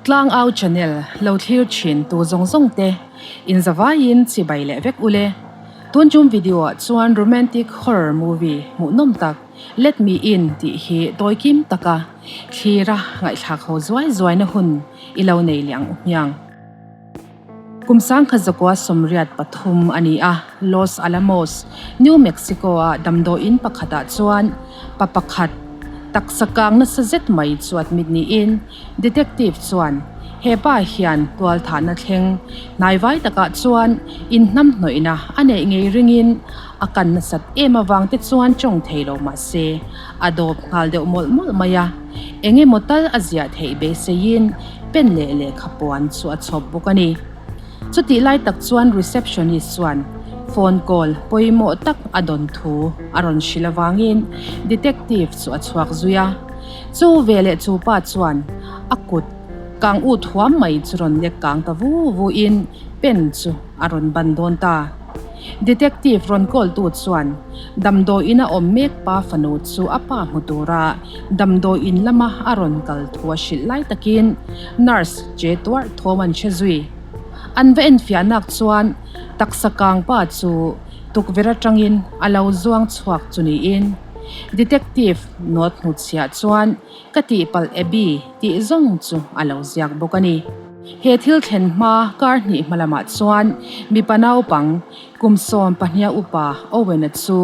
Tlangau channel lo thlir thin tu zawng zawng te in zavaiin chibai leh vek ule. Tun tum video ah chuan romantic horror movie hmuhnawm tak Let Me In tih hi tawi kim taka thlira ngaihthlak ho zuai zuaina hun i lo nei leh ang u hmiang. Kum 1983 a ni a, Los Alamos, New Mexico-a damdawiin pakhatah chuan pa pakhat taksa kang nasa zet mai chu admit niin detective chuan he pa hian tualthahna thleng hnaivai takah chuan inhnamhnawihna a neih ngei ringin a kan nasat em avang te chuan tawng thei lo mah se a dawp nghal deuh mawlh mawlh mai a, eng emaw tal a ziah theih beiseiin pen leh lehkha puan chu a chhawp bawk a ni. Chutih lai tak chuan receptionist chuan phone call pawimawh tak a dawn thu a rawn hrilh avangin detective chu a chhuak zui a. Chu veleh chu pa chuan a kut kang ut huam mai chu rawn lek kang ta vu vu in pen chu a rawn ban dawn ta. Detective rawn call tu chuan damdawiin a awm mek pa fanu chu a pa hmu tura damdawiin lama a rawn kal thu a hrilh lai takin nurse che tuarh thawm an hre zui. An va enfiah nak chuan taksa kang pa chu tukverh atangin a lo zuang chhuak chu niin detective note hnutchhiah chuan ka tihpalh Abby tih zawng chu a lo ziak bawk a ni. He thil thlen hma kar hnih hma lamah chuan mipa naupang kum 12 upa Owen-a chu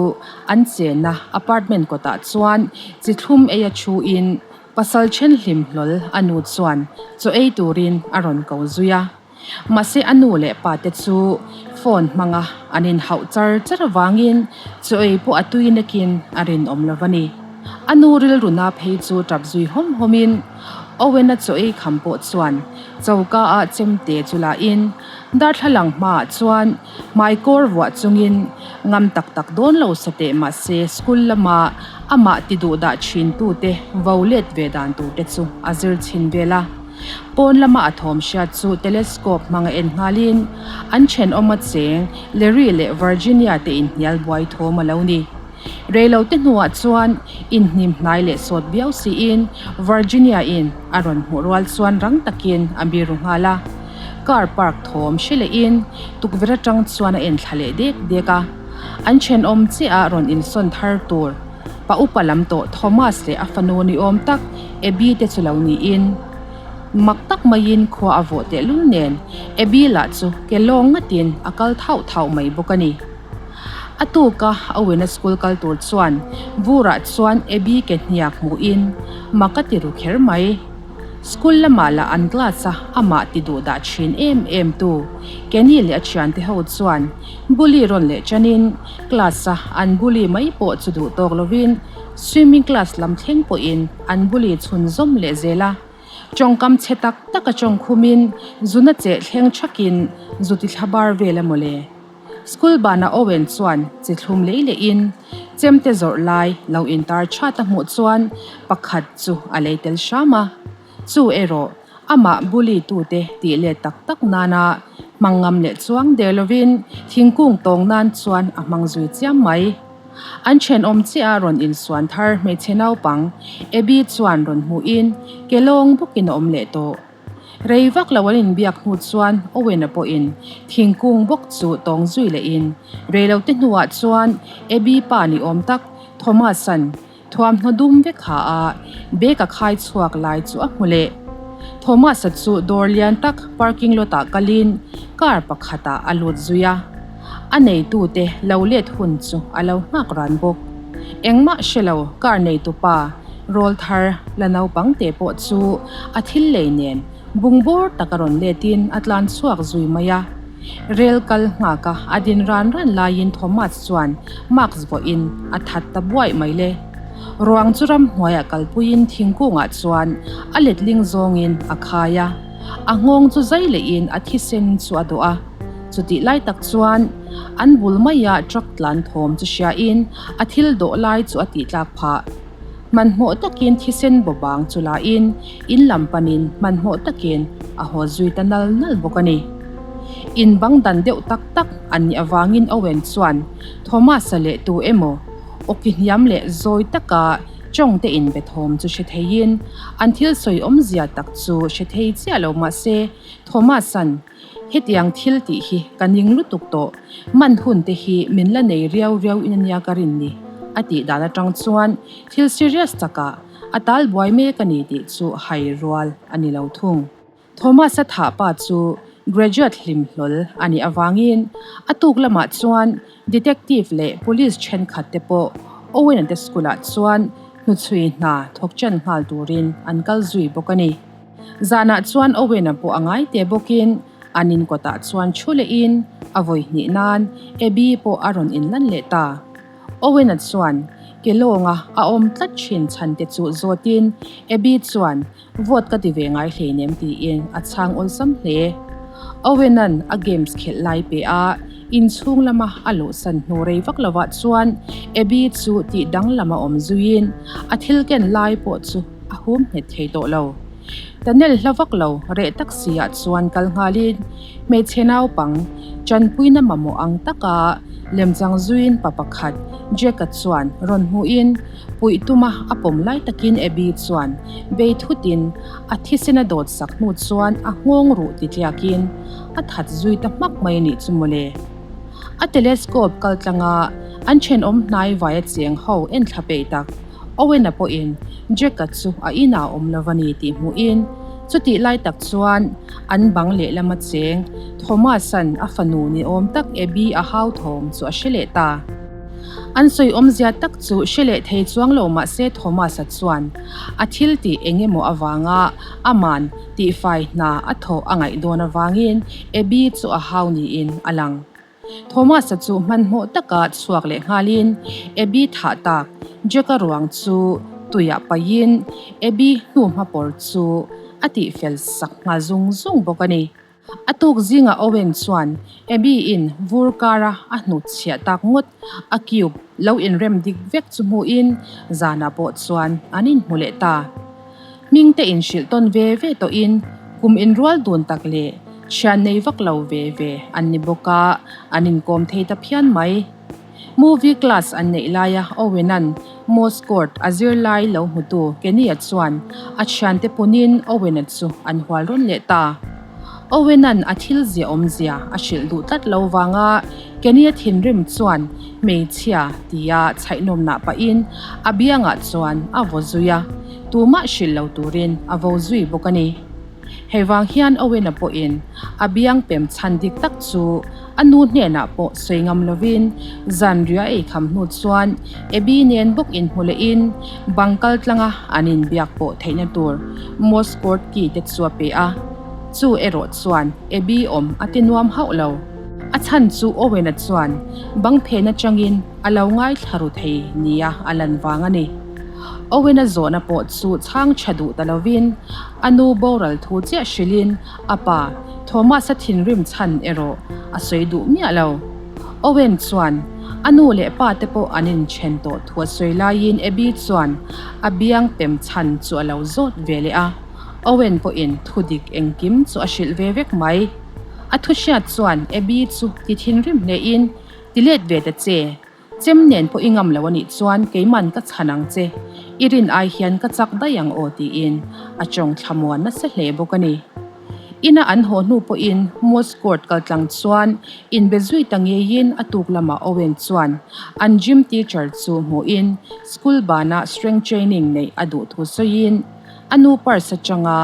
an chenna apartment kawtah chuan chi thlum ei a thuin pasal then hlim hlawl a nu chuan chaw ei turin a rawn ko zui a. Mahse a nu leh pa te chu phone hmanga an inhauh char char avangin chaw ei pawh a tui nakin a rinawm lo va ni. A nu rilruna phei chu tap zui hawm hawmin Owen-a chaw ei kham pawh chuan choka ah chemte chu la in darthlalang hmaah chuan hmaikawr vuah chungin ngam tak tak dawn lo sa teh mahse school lama amah ti duh dah thin tute vo let ve dan tur te chu a zir chhin vel a. Pawn lama a thawm hriat chu telescope hmanga en nghalin an thenawm a cheng Larry leh Virginia te inhnial buai thawm a lo ni. Reilote hnuah chuan inhnim hnai leh sawt viau siin Virginia in a rawn hmuh rual chuan rang takin a biru nghal a. Car park thawm hre lehin tukverh atang chuan a en thla leh dek dek a. An thenawm chiah a rawn insawn thar tur pa upa lam tawh Thomas leh a fanu ni awm tak Abby te chu lo niin mak tak maiin khua a vawh tehlul nen Abby lah chu ke lawng ngatin a kal thauh thauh mai bawk a ni. A tuka a wina school kal tur chuan Vurah chuan Abby ke hniak hmuhin mak a ti ru kher mai. School lamah lah an class a amah ti duh dah thin em em tu Kenny leh a thiante ho chuan bully rawn leh chanin class a an bully mai pawh chu duh tawk lovin swimming class lam thleng pawhin an bully chhunzawm leh zel a. Tawngkam chhe tak tak a tawng khumin zuna cheh thleng thakin zu ti thla bar vel a mawle. School banah Owen chuan chi thlum lei lehin chemte zawrh lai lo intar that a hmuh chuan pakhat chu a lei tel hram a. Chu erawh amah bully tute tih let tak tak nana hmang ngam leh chuang der lovin thingkung tawng nan chuan a hmang zui chiam mai. An thenawm chiah a rawn insuan thar hmeichhe naupang Abby chuan rawn hmuhin ke lawng bawkin a awm leh tawh. Rei vak lo an inbiak hnu chuan Owen-a pawhin thingkung bawk chu tawng zui lehin reilote hnuah chuan Abby pa ni awm tak Thomas-a'n thuamhnaw dum vek ha a bag a khai chhuak lai chu a hmu leh. Thomas-a chu dawr lian tak parking lot-ah kalin car pakhatah a lut zui a, a neitute lo let hun chu a lo nghak ran bawk. Engmah hre lo car neitupa Rawl thar la naupang te pawh chu a thil lei nen bungbawr tak a rawn letin a tlan chhuak zui mai a. Rel kal nghak a a din ran ran laiin Thomas chuan mask vawiin a that ta buaih mai le. Ruang chu ramhnuaiah kalpuiin thingkungah chuan a letling zawngin a khai a, a nghawng chu zai lehin a thisen chu a dawh a. Chutih lai tak chuan an bul maia truck tlan thawm chu hriain a thil dawh lai chu a tihtlak phah. Hmanhmawh takin thisen bawbang chu lain in lam panin hmanhmawh takin a haw zui ta nal nal bawk a ni. In bang dan deuh tak tak an nih avangin Owen chuan Thomas-a leh tu emaw awki hniam leh zawi taka. Chawng te inbe thawm chu hre theiin an thil sawi awmzia tak chu hre thei chiah lo mah se Thomas-a'n Hetiang thil tih hi ka ning lutuk tawh, man hun te hi min la nei riau riau in ania ka rin ni a tih dan atang chuan thil serious takah a tal buai mek a ni tih chu hai rual a ni lo thung. Thomas-a thah pa chu graduate hlim hlawl a nih avangin a tuk lamah chuan detective leh police thenkhat te pawh Owen-a te school-ah chuan hnuchhui hna thawk chen nghal turin an kal zui bawk a ni. Zanah chuan Owen-a pawh a ngai teh bawkin an in kawtah chuan thu lehin a vawi hnih nan Abby pawh a rawn inlan leh ta. Owen-a chuan ke lawnga a awm tlat thin chhan te chu zawtin Abby chuan Vote ka ti ve ngai hleinem tiin a chhang awlsam hle. Owen-a'n a games khelh lai pe a, inchhung lama a luhsan hnu rei vak lovah chuan Abby chu tih danglam a awm zuiin a thil ken lai pawh chu a hum nghet thei tawh lo. Tunnel hla vak lo reh tak si ah chuan kal nghalin hmeichhe naupang chanpuina mamawh ang taka lemchang zuiin pa pakhat Jack-a chuan rawn hmuhin Puih tuma a pawm lai takin Abby chuan bei thutin a thisen a dawt sak hnu chuan a nghawng ruh ti tliakin a that zui ta hmak mai nih chu mawle. A telescope kal tlanga an thenawm hnai vai a cheng ho en thla peih tak Owen-a pawhin Jack-a chu a inah awm lo a ni tih hmuhin chutih lai tak chuan an bang lehlam a cheng Thomas-a'n a fanu ni awm tak Abby a hau thawm chu a hre leh ta. An sawi awmzia tak chu hre leh thei chuang lo mah se Thomas-a chuan a thil tih eng emaw avanga aman tihfai hna a thawh a ngaih dawn avangin Abby chu a hau niin a lang. Thomas-a chu hmanhmawh taka chhuak leh nghalin Abby thah tak Jack-a ruang chu tuiah paihin Abby hnuhma pawr chu a tihfel sak nghal zung zung bawk a ni. A tuk zingah Owen chuan Abby-in vur kara a hnut chhiah tak ngawt a cube lo inrem dik vek chu hmuhin zanah pawh chuan an inhmu leh ta. Hming te inhrilh tawn ve ve tawhin kum inrual dun tak leh thian nei vak lo ve ve an ni bawk a, an inkawm thei ta phian mai. Movie class an neih laia Owen-a'n Morse code a zirlai lo hmutu Kenny-a chuan a thiante punin Owen-a chu an hual rawn leh ta. Owen-a'n a thil zia awmzia a hrilh duh tlat lo vanga Kenny-a thinrim chuan hmeichhia tia chhaihnawmnah pahin a biangah chuan a vaw zui a, tumah hrilh lo turin a vo zui bawk a ni. Hei vang hian Owen-a pawhin a biang pem chhan dik tak chu a nu hnenah pawh sawi ngam lovin zanriah ei kham hnu chuan Abby nen bawk inhmu lehin bang kal tlanga an inbiak pawh theihna tur Morse code key te chu a pe a. Chu erawh chuan Abby awm a ti nuam hauh lo. A chhan chu Owen-a chuan bang phen atangin a lo ngaithla ru thei nia a lan vang a ni. Owen-a zawhna pawh chu chhang tha duh ta lovin a nu boral thu chiah hrilhin a pa Thomas-a thinrim chhan erawh a sawi duh miah lo. Owen chuan a nu leh pa te pawh an inthen tawh thu a sawi laiin Abby chuan a biang pem chhan chu a lo zawt ve leh a, Owen pawhin thu dik engkim chu a hrilh ve vek mai. A thu hriat chuan Abby chu ti thinrim hlein, Ti let ve ta che, Chem nen pawh i ngam lo a nih chuan keiman ka chhan ang che, i rin ai hian ka chak daih ang aw tiin a tawng thlamuan nasa hle bawk a ni. Ina an haw hnu pawhin Morse Court kaltlang chuan inbe zui ta ngeiin a tuk lamah Owen chuan an gym teacher chu hmuhin school banah strength training neih a duh thu sawiin a nu purse atanga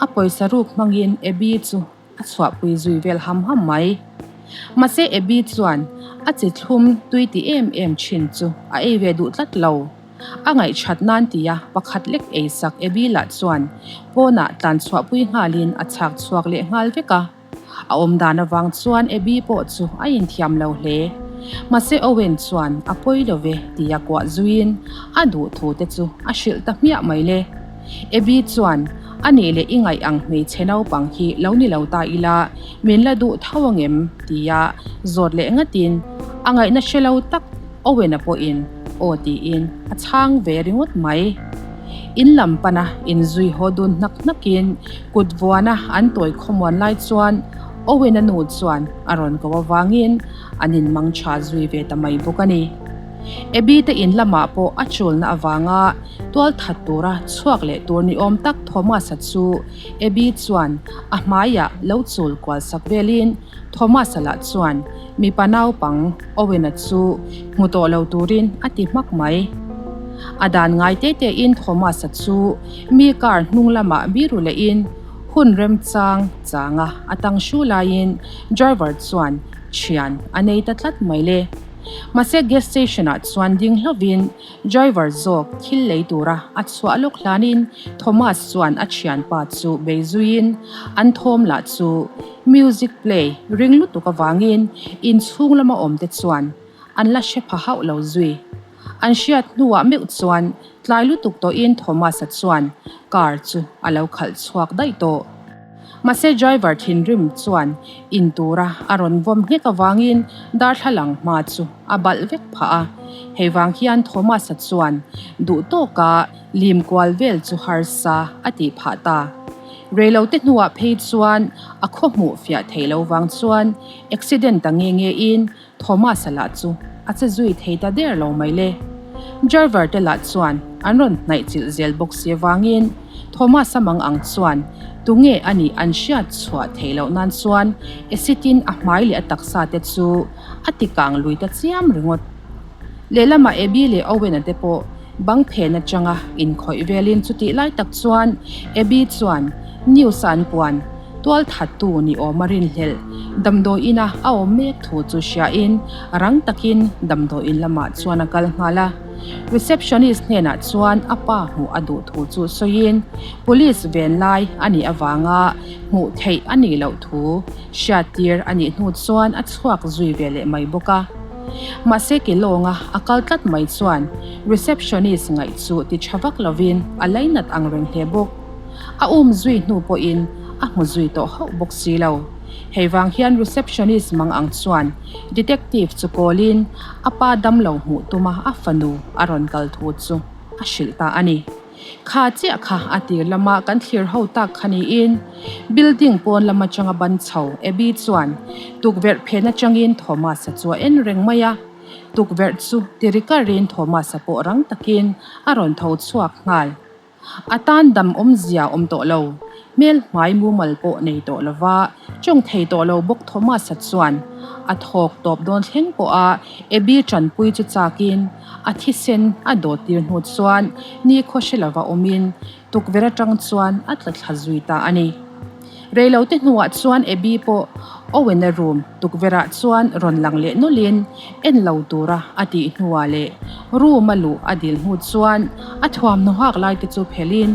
a pawisa ruk hmangin Abby chu A chhuahpui zui vel ham ham mai. Mahse Abby chuan a chi thlum tui ti em em thin chu a ei ve duh tlat lo. A ngaihchat nan tia pakhat lek ei sak Abby lah chuan pawnah tlan chhuahpui nghalin a chhak chhuak leh nghal vek a. A awm dan avang chuan Abby pawh chu a inthiam lo hle. Mahse Owen chuan a pawi lo ve tia kuah zuiin a duh thu te chu a hrilh ta hmiah mai le. Abby chuan, A nih leh i ngaih ang hmeichhe naupang hi lo ni lo ta ila, min la duh tho angem? tia zawt leh ngatin a ngaihna hre lo tak Owen-a pawhin aw tiin a chhang ve ringawt mai. In lam pana inzui haw dun hnak hnakin kut vuana an tawi khawmuan lai chuan Owen-a nu chuan a rawn ko avangin an inmang tha zui ve ta mai bawk a ni. Abby te in lamah pawh a chulna avanga tual that tura chhuak leh tur ni awm tak Thomas-a chu Abby chuan a hmaiah lo chul kual sak velin Thomas-a lah chuan mipa naupang Owen-a chu hmu tawh lo turin a ti hmak mai. A dan ngai te tein Thomas-a chu mi car hnung lamah biru lehin hun remchang changa a tang hru laiin driver chuan thian a nei ta tlat mai le. Mahse gas station ah chuan ding hlauhin driver zawk thil lei tura a chhuah lawk hlanin Thomas chuan a thianpa chu bei zuiin an thawm lah chu music play ring lutuk avangin inchhung lama awm te chuan an la hre pha hauh lo zui. An hriat hnuah meuh chuan tlai lutuk tawhin Thomas-a chuan car chu a lo khalh chhuak daih tawh. Mahse driver thinrim chuan in tura a rawn vawm nghek avangin darthlalang hma chu a balh vek phah a. Hei vang hian Thomas-a chuan duh tawka lim kual vel chu harsa a tih phah ta. Reilote hnuah phei chuan a khaw hmuh fiah thei lo vang chuan accident ta nge nge in Thomas-a lah chu a che zui thei ta der lo mai le. Driver te lah chuan an rawn hnaih chilh zel bawk si avangin Thomas-a mang ang chuan tunge a nih an hriat chhuah theih loh nan chuan acid in a hmai leh a taksa te chu a ti kang lui ta chiam ringawt. Lehlamah Abby leh Owen-a te pawh bang phen atanga inkhawih velin chutih lai tak chuan Abby chuan news a an puan tual thattu ni awm a rinhlelh damdawi ina a awm mek thu chu hriain rang takin damdawi in lamah chuan a kal nghal a. Receptionist hnenah chuan a pa hmuh a duh thu chu sawiin police ven lai a nih avanga hmuh theih a nih loh thu hriattir a nih hnu chuan a chhuak zui ve leh mai bawk a. Mahse ke lawnga a kal tlat mai chuan receptionist ngaih chu ti tha vak lovin a lainat ang reng hle bawk. A um zui hnu pawhin a hmu zui tawh hauh bawk si lo. Hei vang hian receptionist mang ang chuan detective chu kawlin a pa damlo hmuh tuma a fanu a rawn kal thu chu a hrilh ta a ni. Kha chiah kha a tir lama kan thlir ho tak kha niin building pawn lam atanga ban chho Abby chuan tukverh phen atangin Thomas-a chu a en reng mai a. Tukverh chu tiri karin Thomas-a pawh rang takin a rawn tho chhuak nghal. A tan dam awmzia awm tawh lo, hmel hmai mumal pawh nei tawh lova tawng thei tawh lo bawk Thomas-a chuan a thawk tawp dawn thleng pawha Abby tanpui chu chakin a thisen a dawt tir hnu chuan nikhaw hre lova awmin tukverh atang chuan a tla thla zui ta a ni. Reilote hnuah chuan Abby pawh Owen-a room tukverhah chuan rawn lang leh nawlhin en lo tura a tih hnuah leh room a luh a dil hnu chuan a thuamhnaw hak laite chu phelhin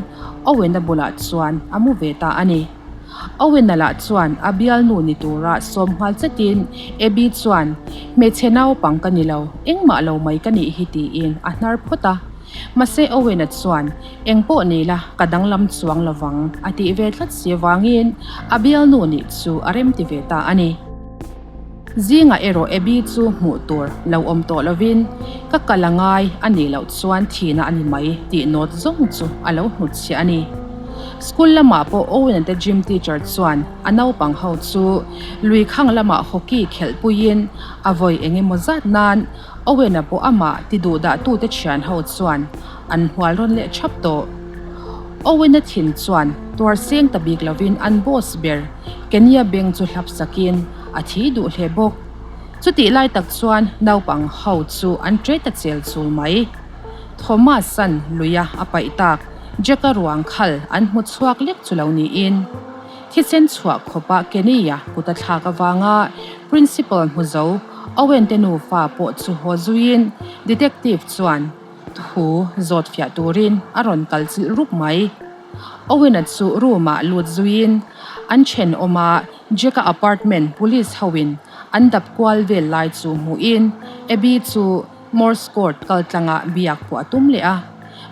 Owen-a bulah chuan a mu ve ta a ni. Owen-a lah chuan a bialnu ni tura sawm nghal chatin Abby chuan, Hmeichhe naupang ka ni lo, engmah lo mai ka nih hi tiin a hnar phawt a. Mahse Owen-a chuan, Eng pawh ni la, ka danglam chuang lovang a tih ve tlat si avangin a bialnu nih chu a remti ve ta a ni. Zingah erawh Abby chu hmuh tur lo awm tawh lovin ka kal a ngai a nih loh chuan thihna a ni mai tih nawt zawng chu a lo hnutchhiah a ni. School lamah pawh Owen-a te gym teacher chuan a naupang ho chu lui khang lamah hockey khelh puiin a vawi eng emaw zat nan Owen-a pawh amah ti duh dah tute thian ho chuan an hmual rawn leh thap tawh. Owen-a thin chuan tuar seng ta bik lovin an boss ber Kenny-a beng chu hlap sakin a thi duh hle bawk. Chutih lai tak chuan naupang ho chu an ṭe ta chel chul mai. Thomas-a'n luia a paih tak Jack-a ruang khal an hmu chhuak lek chu lo niin thisen chhuah khawpa Kenny-a kut a thlak avanga Principal hmu zo Owen te nufa pawh chu haw zuiin Detective chuan thu zawt fiah turin a rawn kal chilh rup mai. Owen-a chu room-ah lut zuiin an thenawma Jack-a apartment police hoin an dap kual vel lai chu hmuhin Abby chu Morse code kaltlanga biak pawh a tum leh a.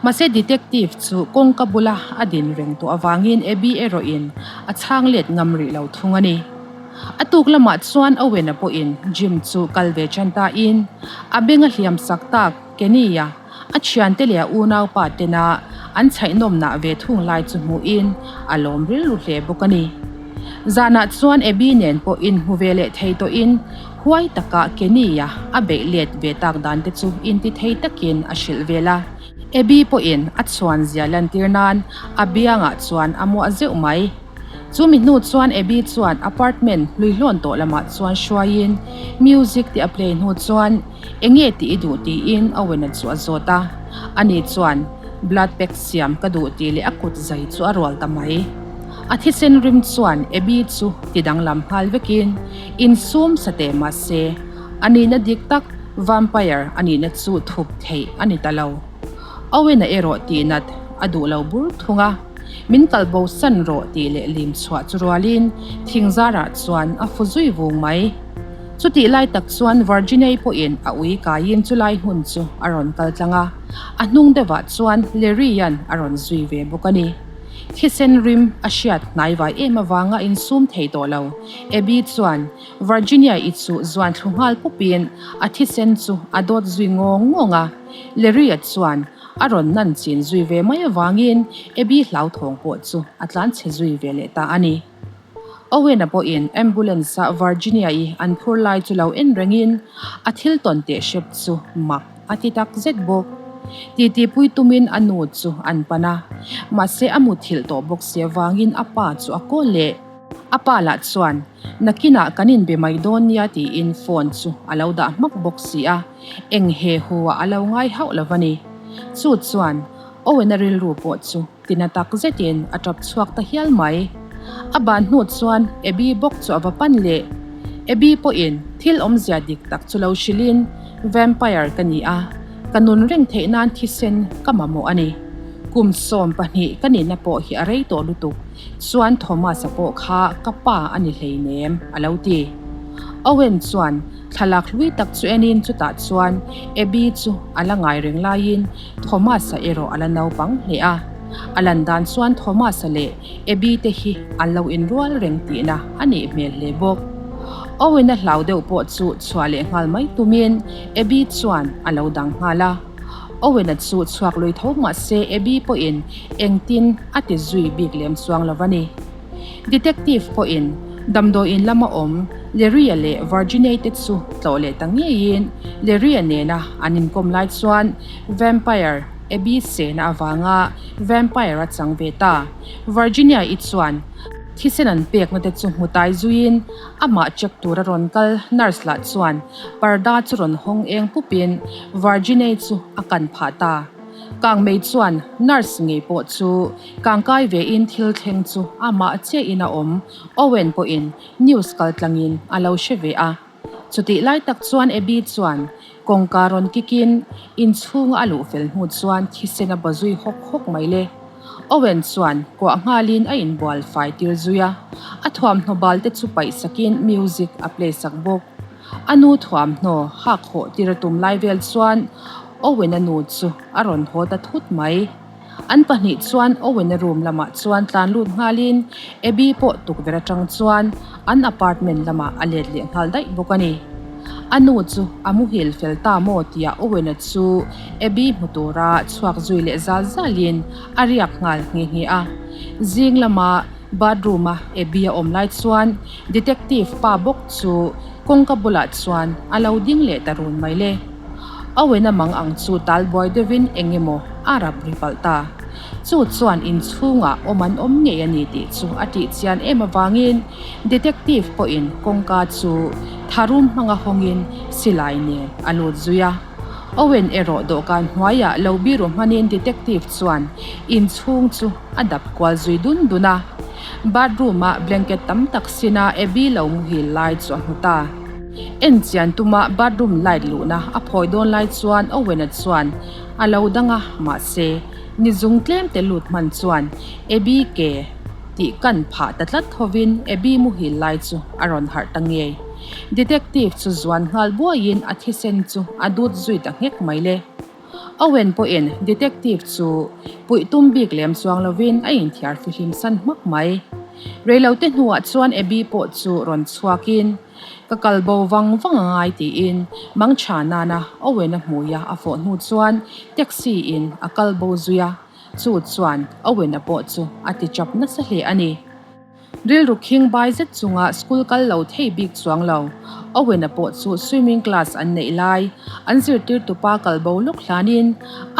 Mahse detective chu kawngka bula a din reng tawh avangin Abby erawhin a chhang let ngam rih lo thung a ni. A tuk lamah chuan Owen-a pawhin gym chu kal ve tan tain a beng a hliam sak tak Kenny-a A thiante leh a unaupa tena an chhaihnawmnah ve thung lai chu hmuhin a lawm rilru hle bawk a ni. Zanah chuan Abby nen pawh inhmu ve leh thei tawhin Huai taka Kenny-a a beih let ve tak dan te chu intithei takin a hrilh vel a. Abby pawhin a chhuan zia lantir nan a biangah chuan a muah zeuh mai. Chu mi hnu chuan Abby chuan apartment hluihlawn tawh lamah chuan hruaiin music te a play hnu chuan enge tih i duh tiin Owen-a chu a zawt a. Ani chuan blood pack siam ka duh tih leh a kut zai chu a rual ta mai. A thisen rim chuan Abby chu ti danglam nghal vekin insum sa teh mah se a nihna dik tak vampire a nihna chu thup theih a ni ta lo. Owen-a erawh tihnat a duh lo bur thung a. Min kal bo san rawh tih leh lim chhuah chu rualin thing zarah chuan a fu zui vung mai. Chutih lai tak chuan Virginia-i pawhin a ui kaiin chulai hmun chu a rawn kal tlang a, a hnung deuhah chuan Larry-a'n a rawn zui ve bawk a ni. Thisen rim a hriat hnaivai em avanga insum thei tawh lo Abby chuan Virginia-i chu zuan thlu nghal pawpin a thisen chu a dawt zui ngawng ngawng a, Larry-a chuan A rawn nan chin zui ve mai avangin Abby hlauthawng pawh chu a tlan chhe zui ve leh ta a ni. Owen-a pawhin ambulance-a Virginia-i an phur lai chu lo en rengin a thil tawn teh hrep chu mak a ti tak zet bawk. Titipui tumin a nu chu an pan a, mahse a muthilh tawh bawk si avangin a pa chu a kawl leh. A pa lah chuan, Nakinah kan inbe mai dawn nia tiin phone chu a lo dah hmak bawk si a. Eng he hu ah a lo ngai hauh lo va ni. Chu chuan Owen-a rilru pawh chu tina tak zetin a tap chhuak ta hial mai. A ban hnu chuan Abby bawk chu a va pan leh. Abby pawhin thil awmzia dik tak chu lo hrilhin, Vampire ka ni a, ka nun reng theih nan thisen ka mamawh a ni. Kum 12 ka nihna pawh hi a rei tawh lutuk. Chuan Thomas-a pawh kha ka pa a ni hleinem, a lo ti. Owen chuan thlalak hlui tak chu enin chutah chuan Abby chu a la ngai reng laiin Thomas-a erawh a la naupang hle a. A lan dan chuan Thomas-a leh Abby te hi an lo inrual reng tihna a nih hmel hle bawk. Owen-a hlau deuh pawh chu chhuah leh nghal mai tumin Abby chuan a lo dang nghal a. Owen-a chu chhuak lui tho mah se Abby pawhin engtin a ti zui bik lem chuang lo a ni. Detective pawhin damdawiin lama awm Larry-a leh Virginia-i te chu tlawh leh ta ngeiin Larry-a nena an inkawm lai chuan Vampire Abby sehna avanga Vampire a chang ve ta. Virginia-i chuan thisen an pekna te chu hmu tai zuiin amah check tura rawn kal nurse lah chuan parda chu rawn hawng eng pupin Virginia-i chu a kan phah ta. Kangmei chuan nurse ngei pawh chu kangkai vein thil thleng chu amah chiahin a awm, Owen pawhin news kal tlangin a lo hre ve a. Chutih lai tak chuan Abby chuan kawngka rawn kikin inchhunga a luh fel hnu chuan thisen a ba zui hawk hawk mai le. Owen chuan kuah nghalin a inbual fai tir zui a, a thuamhnaw bal te chu paih sakin music a play sak bawk. A nu thuamhnaw hak hawh tir a tum lai vel chuan Owen-a nu chu a rawn haw ta thut mai. An pahnih chuan Owen-a room lamah chuan tlan lut nghalin Abby pawh tukverh atang chuan an apartment lamah a let leh nghal daih bawk a ni. A nu chu a muhil fel ta maw tia Owen-a chu Abby hmu tura chhuak zui leh zal zalin a riak nghal nghe nghe a. Zing lama bathroom-a Abby a awm lai chuan Detective pa bawk chu kawngka bulah chuan a lo ding leh ta run mai le. Owen-a mang ang chu tal buai deuhin eng emaw a rap ri palh ta. Chu chuan inchhungah awm an awm ngei a ni tih chu a tih chian em avangin Detective pawhin kawngka chu tharum hmanga hawngin silai nen a lut zui a. Owen erawh dawhkan hnuaiah lo biru hmanin Detective chuan inchhung chu a dap kual zui dun dun a. Bathroom-a blanket tam tak sina Abby lo muhil lai chu a hmu ta. En chian tuma bathroom light luhna a phawi dawn lai chuan Owen-a chuan a lo dang a, mahse, ni zung tlem te lut hman chuan Abby ke tih kan phah ta tlat hovin Abby muhil lai chu a rawn harh ta ngei. Detective chu zuan nghal buaiin a thisen chu a dut zui ta nghek mai le. Owen pawhin detective chu puih tum bik lem chuang lovin a inthiar fihlim san hmak mai. Reilote hnuah chuan Abby pawh chu rawn chhuakin, Ka kal bo vang vang a ngai tiin mangtha nana Owen-a hmuia a fawh hnu chuan taxi in a kal bo zui a, chu chuan Owen-a pawh chu a ti chap nasa hle a ni. Rilru khing bai zet chunga school kal lo thei bik chuang lo. Owen-a pawh chu swimming class an neih lai an zirtirtupa kal bo lawk hlanin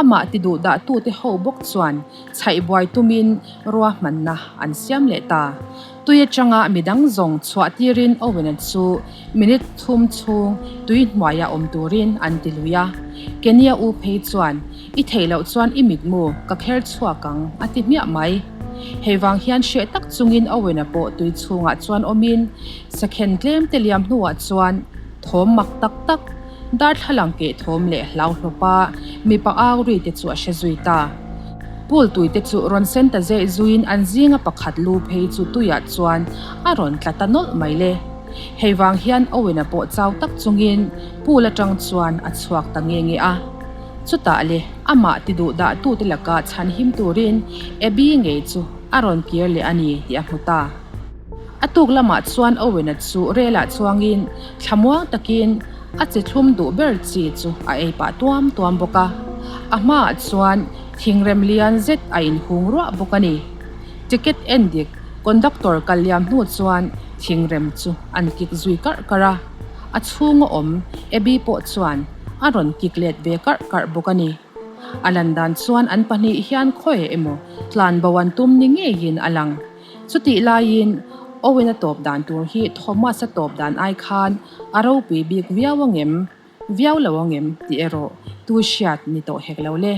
amah ti duh dah tute ho bawk chuan chhaih buai tumin ruahmanna an siam leh ta. Tui atanga midang zawng chhuah tirin Owen-a chu minute thum chhung tui hnuaia awm turin an ti lui a. Kenny-a u phei chuan I theih loh chuan i mitmu ka kher chhuak ang, a ti hmiah mai. Hei vang hian hreh tak chungin Owen-a pawh tui chhungah chuan awmin sakhen tlem te liam hnuah chuan thawm mak tak tak, darthlalang keh thawm leh hlau hlawpa mipa au ri te chu a hre zui ta. Pool tui te chu rawn sen ta zeh zuiin an zinga pakhat lu phei chu tuiah chuan a rawn tla ta nawlh mai le. Hei vang hian Owen-a pawh chau tak chungin pool atang chuan a chhuak ta nge nge a. Chutah le, amah ti duh dah tute laka chhan him turin Abby ngei chu a rawn kir leh a ni tih a hmu ta. A tuk lamah chuan Owen-a chu relah chuangin thlamuang takin a chi thlum duh ber chi chu a ei pah tuam tuam bawk a. A hmaah chuan thingrem lian zet a inhung ruah bawk a ni. Ticket en dik conductor kal liam hnu chuan thingrem chu an kik zui karh karh a. A chhunga awm Abby pawh chuan a rawn kik let ve karh karh bawk a ni. A lan dan chuan an pahnih hian khawi emaw tlan bo an tum ni ngeiin a lang. Chutih laiin Owen-a tawp dan tur hi Thomas-a tawp dan ai khan a ropui bik viau angem, viau lo angem tih erawh tu hriat ni tawh hek lo le.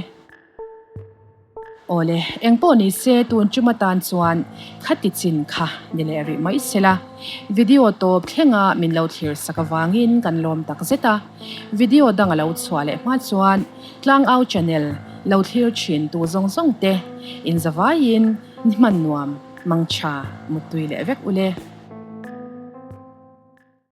Awle, engpawh ni se tun tum atan chuan khati chin kha ni leh rih mai se la. Video tawp thlenga min lo thlir sak avangin kan lawm tak zet a. Video dang a lo chhuah leh hma chuan Tlangau channel lo thlir thin tu zawng zawng te inzavaiin ni hman nuam mangtha muttui leh vek ule.